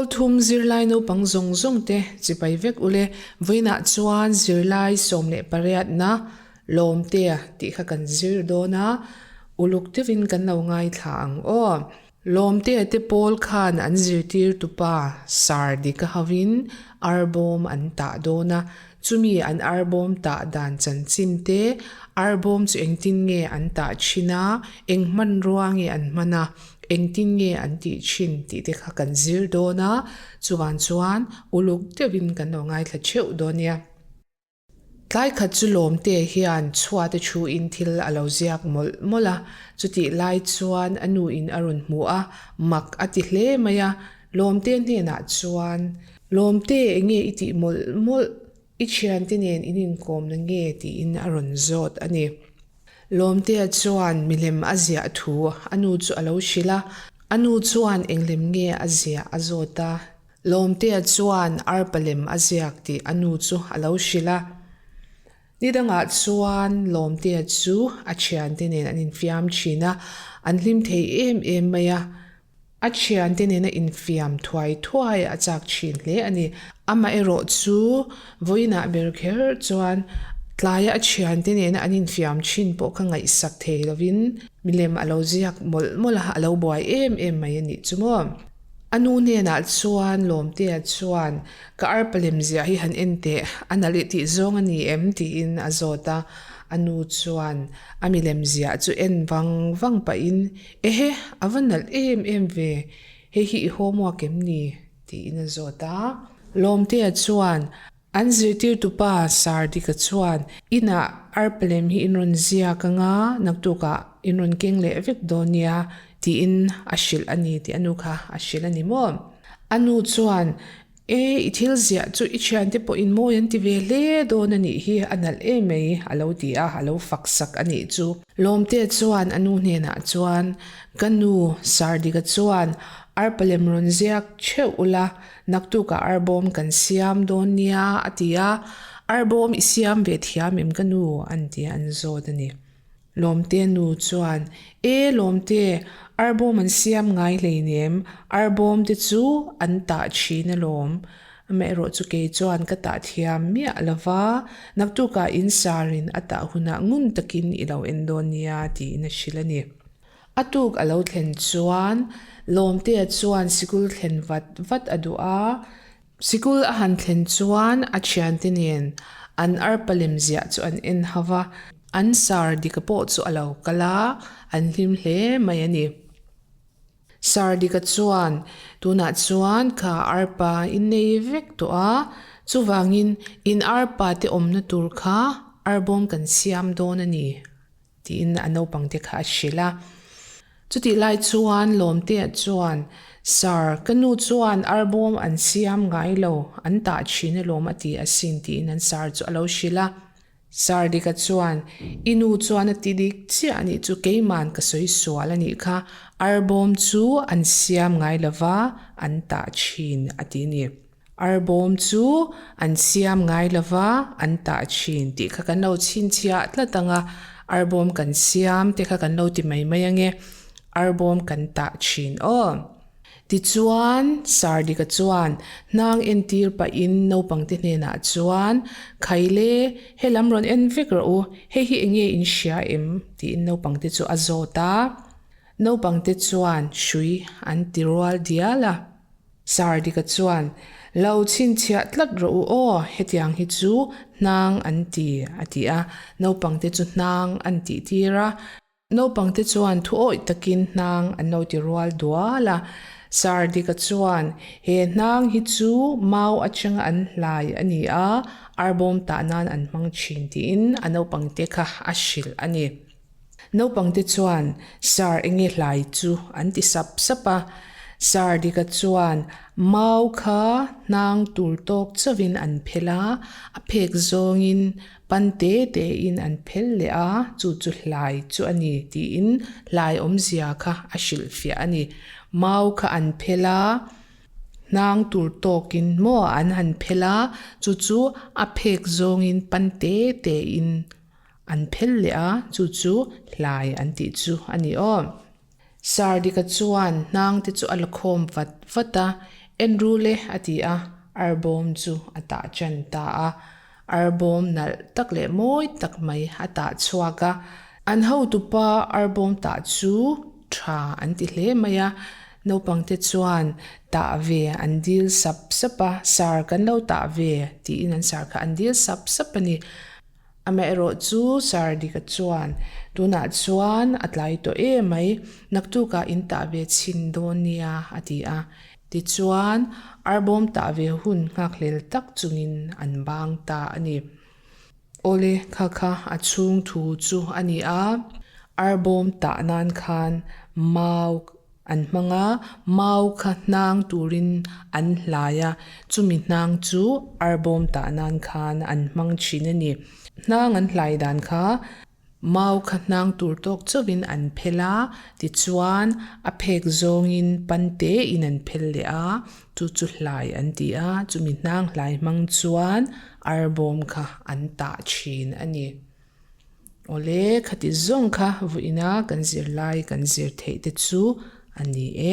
Pawl thum zirlai naupang zawng zawng te chipai vek ule vawiinah chuan zirlai 18na lawmtea tih kha kan zir dawn a, uluk deuhin kan lo ngaithla ang aw. Lawmtea te pawl khan an zirtirtupa Sardik a hovin arbawm an tah dawn a, chumi an arbawm tah dan chanchin te, arbawm chu engtin nge an tah thin a, eng hmanrua nge an hman a, Engtin nge an tih thin tih te kha kan zir dawn a, chuvan chuan uluk deuhin kan lo ngaithla theuh dawn nia. Tlai khat chu Lawmte hian chhuate thuin thil a lo ziak mawlh mawlh a, chutih lai chuan a nuin a rawn hmu a, mak a ti hle mai a, Lawmte hnenah chuan, Lawmte enge i tih mawlh mawlh? I thiante nen in inkawmna nge tiin a rawn zawt a ni. Lawmtea chuan milem a ziah thu a nu chu a lo hrilh a, a nu chuan englem nge a ziah a zawt a. Lawmtea chuan arpa lem a ziak tih a nu chu a lo hrilh a. Ni dangah chuan Lawmtea chu a thiante nen an infiam thin a, an hlim thei em em mai a. A thiante nena infiam thuai thuai a chak thin hle a ni. Amaherawh chu vawiinah ber kher chuan tlaia a thiante nena an infiam thin pawh kha ngaihsak thei lovin milem a lo ziak mawlh mawlh a, a lo buai em em mai a nih chu maw. A nu hnenah chuan Lawmtea chuan Ka arpa lem ziah hi han en teh, a nalh i tih zawng a ni em? tiin a zawt a. A nu chuan a milem ziah chu en vang vang pahin Ehe, a va nalh em em ve, hei hi i homework em ni? tiin a zawt a. Lawmtea chuan, An zirtirtupa Sardika chuan, Inah arpalem hi in rawn ziak anga, naktukah in rawn keng leh vek dawn nia, tiin a hrilh a ni tih a nu kha a hrilh a ni maw? A nu chuan, E, i thil ziah chu i thiante pawhin mawi an ti ve hle dawn a nih hi, a nalh em mai, a lo ti a, a lo fak sak a nih chu. Lawmte chuan a nu hnenah chuan, Ka nu, Sardika chuan arpalem rawn ziak theuh ula, naktukah arbawm kan siam dawn nia, a ti a. Arbawm i siam ve thiam em ka nu? an ti a, an zawt a ni. Lawmte nu chuan, E Lawmte, arbawm an siam ngai hleinem, arbawm te chu an tah thin alawm. Amaherawh chu kei chuan ka tah thiam miah lo va, naktukah in sarin a tah hunah ngun takin i lo en dawn nia tiin a hrilh a ni. A tuk a lo thlen chuan Lawmtea chuan sikul thlen vat vat a duh a, Sikul a han thlen chuan a thiante nen an arpa lem ziah chu an en hau va, an sar dika pawh chu a lo kal a, an hlim hle mai a ni. Sar dika chuan, Tunah chuan kha arpa in nei vek tawh a, chuvangin in arpa te awmna tur kha arbawm kan siam dawn a ni, tiin a naupangte kha a hrilh a. Chutih lai chuan Lawmtea chuan, Sir, ka nu chuan arbawm an siam ngai lo, an tah thin alawm a ti asin tiin an sir chu a lo hrilh a. Sir Dika chuan, I nu chuan a ti dik chiah a nih chu, keiman ka sawi sual a nih kha, arbawm chu an siam ngai lova, an tah thin a ti a ni. Arbawm chu an siam ngai lova an tah thin tih kha kan lo chhinchhiah tlat ang a, arbawm kan siam te kha kan lo ti mai mai ange, arbawm kan tah thin aw. Tichuan Sardika chuan hnang entir pahin naupangte hnenah chuan, Khaile, helam rawn en vek rawh u, hei hi enge in hria em? tiin naupangte chu a zawt a. Naupangte chuan hrui an ti rual dial a. Sardika chuan, Lo chhinchhiah tlat rawh u aw, hetiang hi chu hnang an ti, a ti a. Naupangte chu hnang an tih tir a. Naupangte chuan thu awih takin hnang an lo ti rual dual a. Sardika chuan, He hnang hi chu mau atanga an hlai a ni a, arbawm tah nan an hmang thin tiin a naupangte kha a hrilh a ni. Naupangte chuan Sir enge hlai chu an ti sap sap a, Sir Dika chuan mau kha hnang tur tawk chauhin an phel a, a phek zawngin pan te tein an phel leh a, chu chu hlai chu a ni tiin hlai awmzia kha a hrilhfiah a ni. Mau kha an phel a, hnang tur tawkin maw an han phel a, chu chu a phek zawngin pan te tein An phel leh a, chu chu hlai an tih chu a ni aw. Sardika chuan hnangte chu a la khawm vat vat a, En rul e, a ti a, arbawm chu a tah ṭan ta a. Arbawm nalh tak leh mawi tak mai a tah chhuak a. An hotupa arbawm tah chu tha an ti hle mai a, naupangte chuan tah ve an dil sap sap a, Sar kan lo tah ve tiin an sar kha an dil sap sap a ni. Amaherawh chu Sar Dika chuan tunah chuan a tlai tawh em mai, naktukah in tah ve chhin dawn nia a ti a. Tichuan, arbawm tah ve hun nghakhlel tak chungin an bang ta a ni. Awle, kha kha a chhung thu chu a ni a, arbawm tah nan khan mau an hmang a, mau kha hnang turin an hlai a, chumi hnang chu arbawm tah nan khan an hmang thin a ni. Hnang an hlai dan kha Mau kha hnang tur tawk chauhin an phel a, tichuan a phek zawngin pan tein an phel leh a, chu chu hlai an ti a, chumi hnang hlai hmang chuan arbawm kha an tah thin a ni. Awle, khati zawng kha vuina kan zirlai kan zir theih te chu a ni e.